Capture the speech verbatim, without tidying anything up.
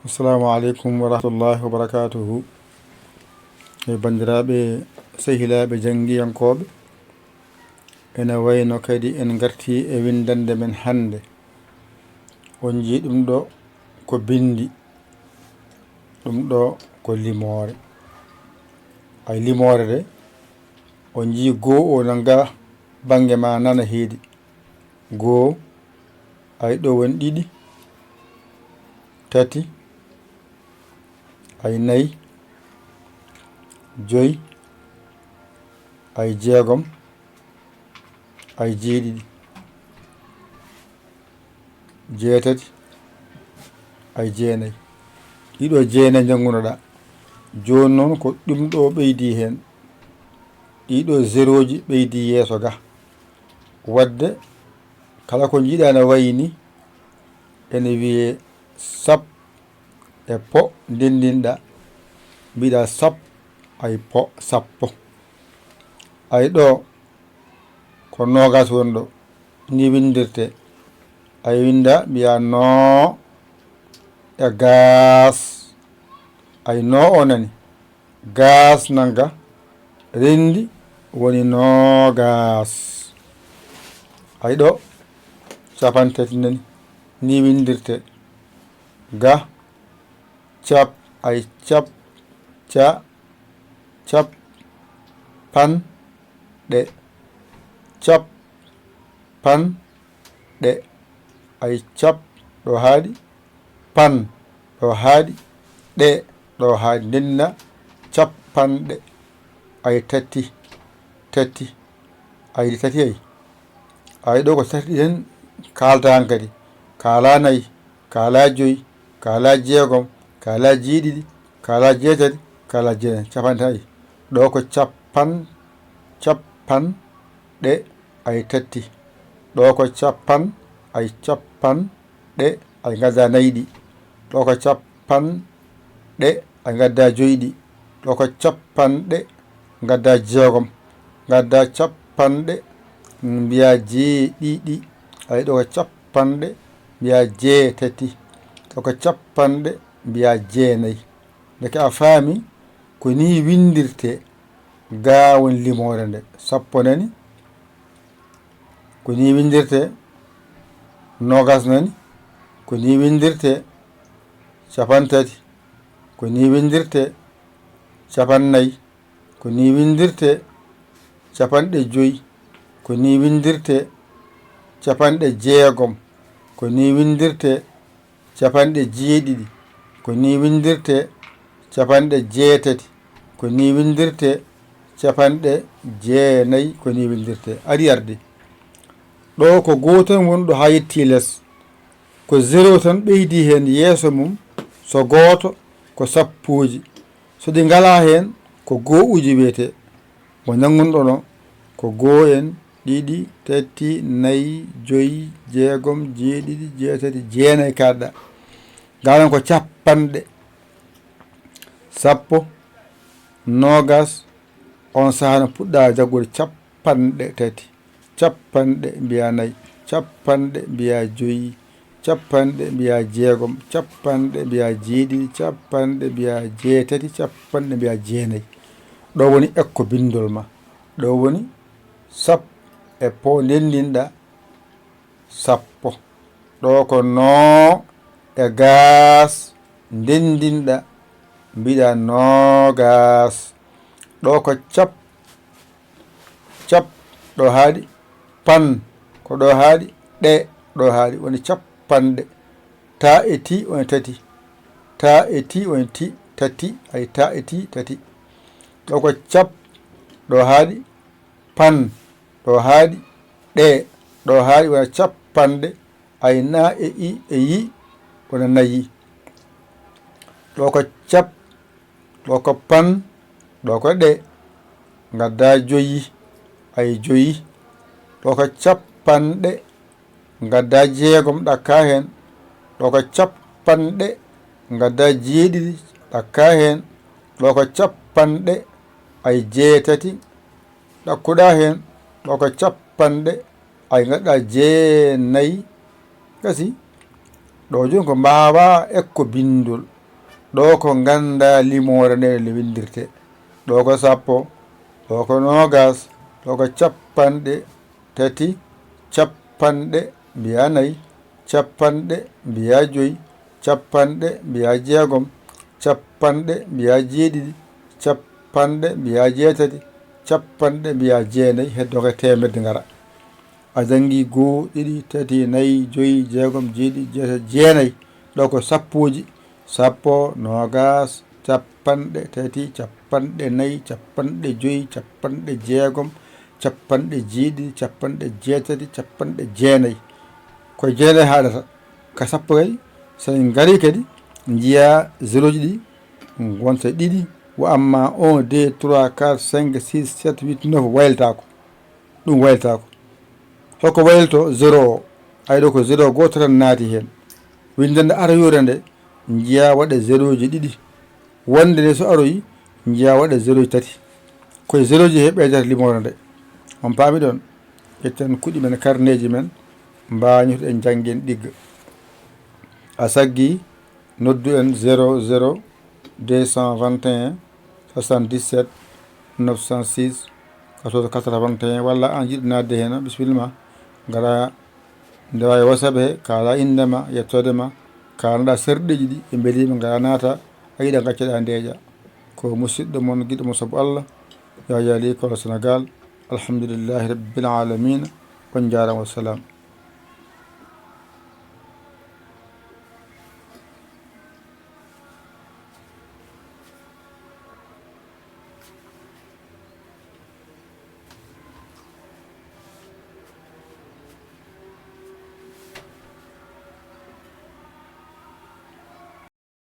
Assalamu aleykum wa rahmatullahi wa barakatuhu. E banndiraaɓe, sehilaaɓe janngiyankooɓe, ene wayno kadi en ngartii e winndannde men hannde. On njii ɗum ɗo ko binndi, ɗum ɗo ko limoore. Ay limoore de, on njii goo o nanga bannge ma nana heedi. Goo, ay ɗo woni ɗiɗi, tati, ay nayi, joyi, ay jeegom, ay jeeɗiɗi, jeetati, ay jeenayi. Ɗiɗo jeenayi njanngunoɗaa. Jooni noon ko ɗum ɗo ɓeydi heen. Ɗiɗo zerooji ɓeydi yeeso ga. Wadde kala ko njiɗaa no wayi ni, ene wiyee sap e po ndenndinɗaa, mbiɗa sap, ay po sappo. Ay ɗo ko noogas woni ɗo, ni winndirtee. Ay winnda mbiya noo e gaas, ay noo o nani. Gaas nanga renndi woni noogas. Ay ɗo, capantati nani, ni winndirtee. Ga, cap, ay cap, ca, cap, pan, ɗe, cap, pan, ɗe, ay cap, ɗo haaɗi, pan, ɗo haaɗi, ɗe, ɗo haaɗi, ndenna, capanɗe, ay tati, tati, ay ɗi tati ay. Ay ɗo ko tati ɗi tan kaalta hankadi, kaala nayi, kaala joyi, kaala jeegom, kaala jeeɗiɗi, kaala jeetati, kaala jeenayi, capanɗe tati ay. Ɗo ko capan, capanɗe ay tati. Ɗo ko capan, ay capanɗe, ay ngadda nayi ɗi. Ɗo ko capanɗe, ay ngadda joyi ɗi. Ɗo ko capanɗe, ngadda jeegom. Ngadda capanɗe, mbiya jeeɗiɗi. Ay ɗo ko capanɗe, mbiya jeetati. Ɗo ko capanɗe, mbiya jeenayi. Ndeke a faami, ko nii winndirtee. Ga woni limoore nde. Sappo nani? Ko nii winndirtee. Noogas nani? Ko nii winndirtee. Capantati. Ko nii winndirtee. Capannayi. Ko nii winndirtee. Capanɗe joyi. Ko nii winndirtee. Capanɗe jeegom. Ko nii winndirtee. Capanɗe jeeɗiɗi. Ko nii winndirtee. Capanɗe jeetati. Ko nii winndirtee. Capanɗe jeenayi. Ko nii winndirtee. Ari arde. Ɗo ko gooto tan woni ɗo haa yettii les. Ko zero tan ɓeydii heen yeeso mum, so gooto ko sappooji. So ɗi ngalaa heen, ko goo uji wiyetee. Mo njanngunɗono ko goo en, ɗiɗi, tati, nayi, joyi, jeegom, jeeɗiɗi, jeetati, jeenayi kaaɗɗa. Ngalaa ko capanɗe sappo, noogas, on sahaa no puɗɗaa jaggude capanɗe tati, capanɗe mbiya nayi, capanɗe mbiya joyi, capanɗe mbiya jeegom, capanɗe mbiya jeeɗiɗi, capanɗe mbiya jeetati, capanɗe mbiya jeenayi. Ɗo woni ekko binndol ma. Ɗo woni sap e po ndenndinɗa sappo. Ɗo ko noo e gaas ndenndinɗa mbiɗa noogas. Ɗo ko cap, cap ɗo haaɗi, pan ko ɗo haaɗi, ɗe ɗo haaɗi, woni capanɗe. Ta e ti woni tati, ta e ti woni ti, tati, ay ta e ti tati. Ɗo ko cap ɗo haaɗi, pan ɗo haaɗi, ɗe ɗo haaɗi, wona capanɗe, ay na e i e yi wona nayi. Ɗo ko cap, ɗo ko pan, ɗo ko ɗe, ngadda joyi, ay joyi. Ɗo ko capanɗe, ngadda jeegom ɗakka heen. Ɗo ko capanɗe, ngadda jeeɗiɗi ɗakka heen. Ɗo ko capanɗe, ay jeetati ɗakkuɗa heen. Ɗo ko capanɗe, ay ngadda jeenayi. Gasi. Ɗo jooni ko mbaawaa ekko binndol. Ɗo ko nganndaa limoore nde no winndirtee. Ɗo ko sappo, ɗo ko noogaas, ɗo ko cappanɗe tati, cappanɗe mbiyaa nayi, cappanɗe mbiyaa joyi, cappanɗe mbiyaa jeegom, cappanɗe mbiyaa jeeɗiɗi, cappanɗe mbiyaa jeetati, cappanɗe mbiyaa jeenayi, heddoo ko e teemedde ngara. A janngii goo, ɗiɗi, tati, nayi, joyi, jeegom, jeeɗiɗi, jeetati, jeenayi. Ɗo ko sappooji, sappo, noogaas, cappanɗe tati, cappanɗe nayi, cappanɗe joyi, cappanɗe jeegom, cappanɗe jeeɗiɗi, cappanɗe jeetati, cappanɗe jeenayi. Ko jeenayi haaɗata. Ka sappo kay, so en ngarii kadi, njiyaa zéroji ɗi, wonta ɗiɗi, wa amma un, deux, trois, quatre, cinq, six, sept, huit, neuf wayltaako. Ɗum wayltaako. Hoko waylto zéro o? Ay, ɗo ko zéro gooto tan naati heen. Winndannde aroyuure nde, njiyaa waɗe zéroji ɗiɗi. Wonde nde so aroyi, njiyaa waɗe zéroji tati. Ko e zéroji he ɓeydata limoore nde. On paami ɗon? Ƴetten kuɗi men, karneeji men, mbaañoto en, njanngen ɗigga. A saggi, noddu en zéro zéro deux cent vingt et un soixante-dix-sept neuf cent six quatorze quatre-vingt-un, walla aan jiɗɗo naatde heen, bisimilla ma, ngara nde waawi WhatsApp he, kaala innde ma, yettoode ma, kaalnoɗaa sarɗiiji ɗi, ɓe mbeliima, ngara naata, a yiɗa ngaccoɗaa ndeeƴa. Ko musiɗɗo mon, giɗo mon sabu Allah, Yaya Ly, Kolda, Senegaal. Alhamdulillahi Rabbil Aalamiina. On njaaraama, wassalam.